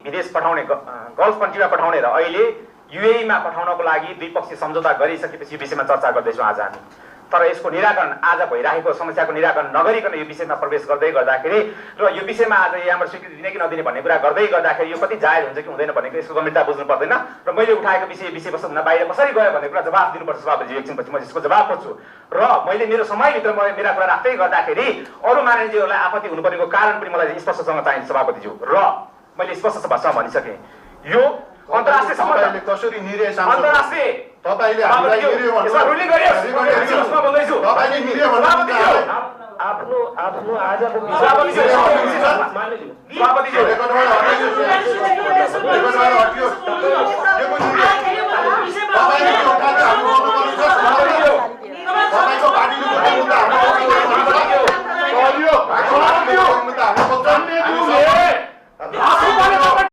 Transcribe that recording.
विदेश पठाउने गल्फ कन्ट्रीमा पठाउने र अहिले युएईमा पठाउनको लागि द्विपक्षीय सम्झौता गरिसकेपछि यो विषयमा चर्चा गर्दैछौँ आज हामी। तर यसको निराकरण आज भइरहेको समस्याको निराकरण नगरिकन यो विषयमा प्रवेश गर्दै गर्दाखेरि र यो विषयमा आज यहाँबाट स्वीकृति दिने कि नदिने भन्ने कुरा गर्दै गर्दाखेरि यो कति जायज हुन्छ कि हुँदैन भनेको यसको गम्भीरता बुझ्नु पर्दैन र मैले उठाएको विषयवस्तुभन्दा बाहिर कसरी गयो भन्ने कुरा जवाफ दिनुपर्छ सभापतिज्यू। एकछिनपछि म यसको जवाफ खोज्छु र मैले मेरो समयभित्र मेरा कुरा राख्दै गर्दाखेरि अरू मानिसहरूलाई आपत्ति हुनुपर्नेको कारण पनि मलाई स्पष्टसँग चाहिन्छ सभापतिज्यू। र मैले स्पष्ट भाषामा भनिसकेँ यो अन्तर्राष्ट्रिय सम्बन्ध कसरी निरे अन्तर्राष्ट्रिय तपाईले हामीलाई निरे भन्नु रुलिङ गरियोस् म भन्दैछु तपाईले निरे भन्नु आफ्नो आजको सभापतिज्यू